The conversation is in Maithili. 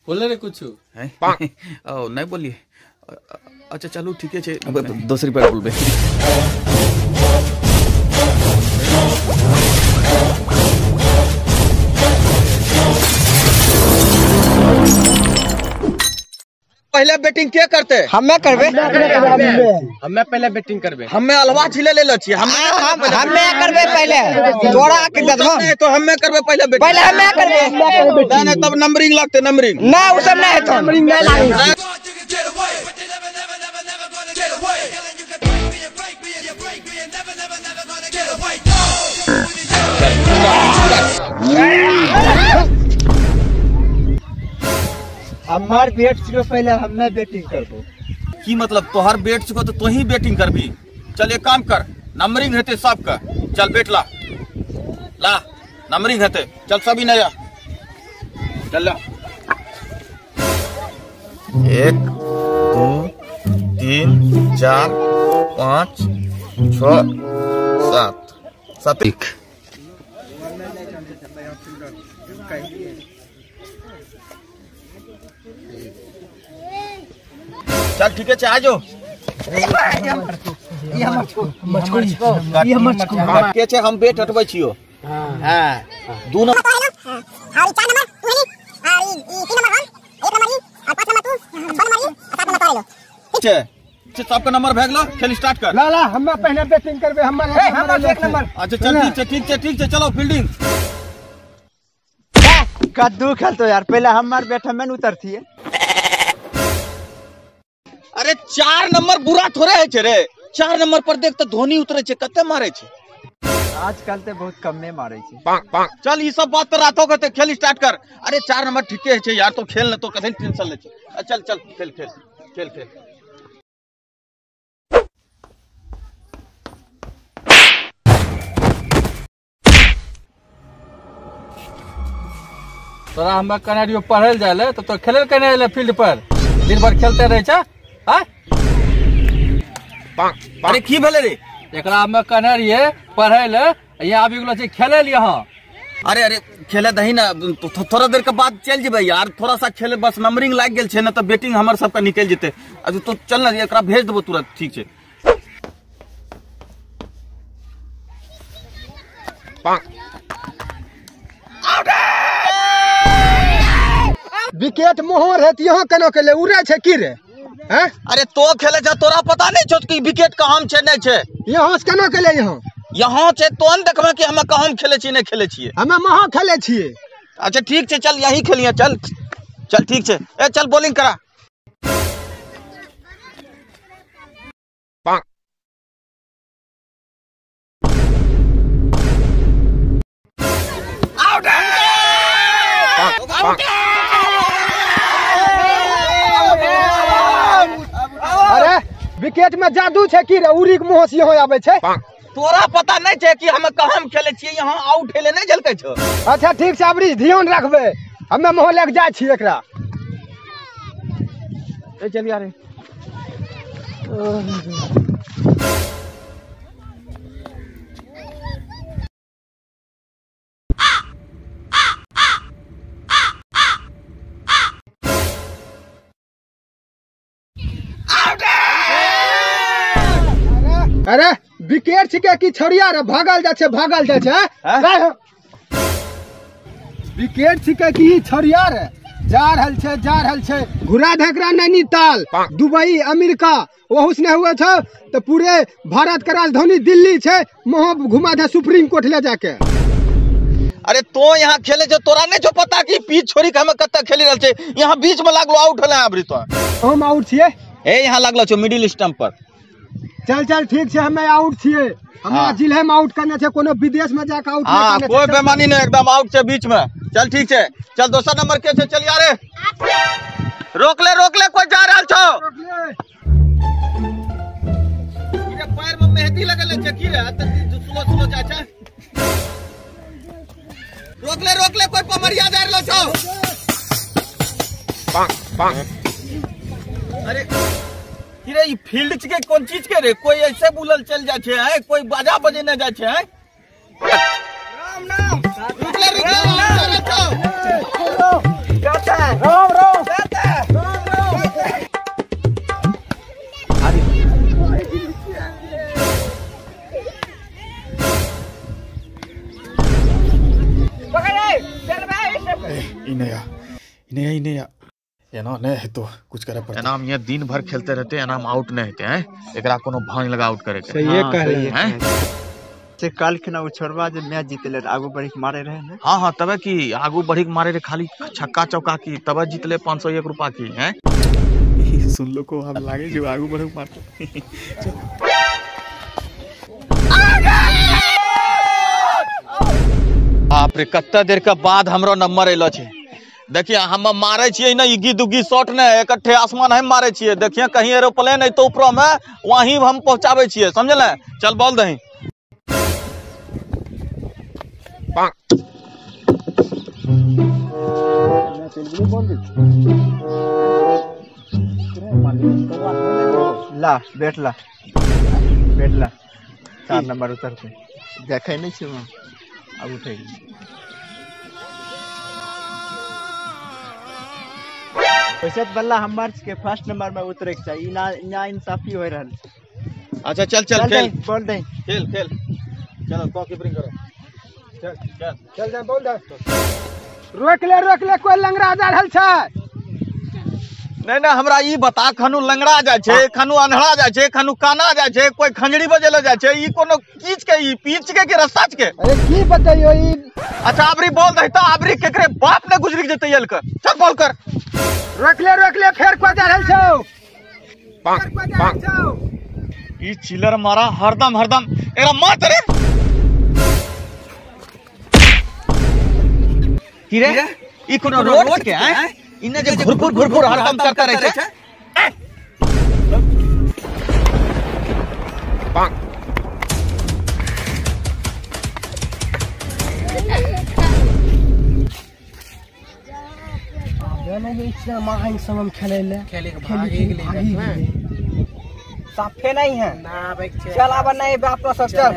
बोले रे कुछ ओ नहीं बोलिए। अच्छा चलू ठीके छे, दोसरी बार बोलबे। पहले बैटिंग के करते? हम्मे करबे। हम्मे पहले बैटिंग करबे। हम्मे अलवा छिले ले छियै। हम्मे करबे पहले। तोरा के ददो नहीं तो हम्मे करबे पहले बैटिंग। पहले हम्मे करबे। नहीं नहीं तब नंबरिंग लगते, नंबरिंग ना उ सब नहीं हेतो, नंबरिंग नहीं लागत। हमार बैट छिको पहले हम्मे बैटिंग करबो। की मतलब तोहर बैट छिको तो तोही बैटिंग करबी? चल एक काम कर, नंबरिंग हेते सबका, चल बैट ला ला, नंबरिंग हेते, चल सभी नया चल ला। 1 2 3 4 5 6 7 7 1। चल ठीक है, आ जाओ। हम बेट हटबै छियो। हां 2 नंबर और 4 नंबर तू ही और 3 नंबर हम, 1 नंबर ई और 5 नंबर तू, 6 नंबर ई और 7 नंबर तोरे लो। ठीक छै, सबका नंबर भए गेलो, खेल स्टार्ट कर। ला ला हम्मे पहले बैटिंग करबे, हमर एक नंबर। अच्छा चल ठीक छै, ठीक छै, ठीक छै, चलो फील्डिंग। कद्दू खेलतो यार, पहले हमार बैट हमें उतरती है। अरे 4 नंबर बुरा थोड़े है छे रे, 4 नंबर पर देख तो धोनी उतरे छे, कते मारे छे आजकल ते बहुत कमे मारे छे। चल ई सब बात तो रातो कहते, खेल स्टार्ट कर। अरे 4 नंबर ठीके है छे यार, तो खेल न तो कथी टेंशन ले छे। चल चल खेल खेल खेल खेल। तोरा हमरा कहने रहियो पढ़ल जाय ले, तो खेले ले कहने रहियो फील्ड पर, दिन भर खेलते रहे छे। अरे की भेले रे? एकरा हमे कहने रहिए पढ़े ले, यहाँ आबि गेलो छै खेले लिए। हाँ अरे अरे खेले दही ना, थोड़ा देर के बाद चल जेबै यार, थोड़ा सा खेले बस, नंबरिंग लाग गेल छै ना तो बैटिंग हमर सबके निकल जेतै। अच्छा तो चल ना, एकरा भेज देबो तुरंत, ठीक छै। विकेट मोहर है यहाँ केना के ले उड़े छै की रे? हैं? अरे तो खेले छ, तोरा पता नहीं छौ कि विकेट कहाँ छै नहीं छै। यहाँ से केना के ले यहाँ? यहाँ छै तो न देखबै कि हम कहाँ खेले छी नहीं खेले छियै। हमे महा खेले छियै। अच्छा ठीक छै, चल यही खेलिए, चल चल ठीक छै। ए चल बॉलिंग करा। अरे विकेट में जादू छै की रे? उड़ी के मुंह से यहाँ आबै छै। तोरा पता नहीं छै कि हम कहाँ खेले छियै, यहाँ आउट हेले नहीं झलकै छौ। अच्छा ठीक छै, अबरी ध्यान रखबै, हमे मुँह लग जाइ छियै एकरा। ए चल यार। अरे विकेट छिके की छोड़िया रे, भागल जाइ छै, भागल जाइ छै। विकेट छिके की छोड़िया रे, जा रहल छै, जा रहल छै। घुरा ढकरा नैनीताल, दुबई, अमेरिका, ओहू से नहीं हुए छौ तो पूरे भारत के राजधानी दिल्ली छै, वहाँ घुमा दे सुप्रीम कोर्ट ले जाके। अरे तो यहाँ खेले छौ, तोरा नहीं छौ पता कि पीच छोड़ी के हम कते खेली रहल छै। यहाँ बीच में लागलो आउट होले अबरी तो। हम आउट छियै? ए यहाँ लागलो छौ मिडिल स्टंप पर। चल चल ठीक छै, हमे आउट छियै। हमरा जिले में आउट करना छै, कोनो विदेश में जाके आउट नहीं करना छै। कोई बेमानी नहीं, एकदम आउट छै बीच में। चल ठीक छै, चल दोसर नंबर के छै, चल यारे। रोक ले रोक ले, कोई जा रहल छौ। रे पैर में मेहंदी लगल छै की रे? स्लो स्लो जाइ छै। रोक ले रोक ले, कोई पमरिया जा रहल छौ। अरे रे ई फील्ड के कोन चीज के रे? कोई ऐसे बुलल चल जाय छै, हैं? कोई बाजा बजेने जाय छै, हैं? राम नाम। रुक ले रुक ले, इने आ इने इने आ एना नहीं हेतो कुछ करे पड़ते। एना हम ये दिन भर खेलते रहते एना हम आउट नहीं हेते हैं। एकरा कोनो भांग लगा आउट करे के। सही कहले हैं। से काल खना उ छोरवा जे मैच जीतले आगू बढ़ी के मारे रहे ने। हां हां तबे की आगू बढ़ी के मारे रे खाली छक्का चौका की तबे जीतले 501 रुपा की हैं। सुन लो को हम लागे जो आगू बढ़े मारते। बाप रे कत्ता देर के बाद हमरो नंबर अइलो छे। देखिए हम मारे छियै ना इगी दुगी शॉट ने इकट्ठे आसमान हम मारे छियै। देखिए कहीं एरोप्लेन अइतो ऊपरो में वहीं हम पहुंचाबै छियै समझले। चल बॉल दही। ला बैठ ला बैठ ला 4 नंबर उतरते देखे नहीं छे अब उठे। वैसे तो बल्ला हमार के फर्स्ट नंबर में उतरे के चाहिए। ना ना इंसाफी हो रहल। अच्छा चल चल खेल बोल दे खेल खेल चलो तो कीपिंग करो चल चल चल जा बोल दे। रोक ले कोई लंगड़ा जा रहल छै। नहीं नहीं हमरा ई बता खनु लंगड़ा जाय छै खनु अन्हड़ा जाय छै खनु काना जाय छै कोई खंजड़ी बजेले जाय छै ई कोनो कीच के ई पीच के कि रस्ता के। अरे की बतैयो ई। अच्छा आबरी बोल दही त आबरी केकरे बाप ने गुजरी जते यल कर चल बोल कर। रोक ले फेर को जा रहल छौ। पांच पांच ई चिलर मारा हरदम हरदम एकरा मार रे की रे ई कोनो रोड के हैं इने जे घुरघुर घुरघुर हरदम करता रहे छै। पांच खेले ले खेले के भागी गेलै साफे नहीं है ना भाई। चल अब नहीं बाप सब चल।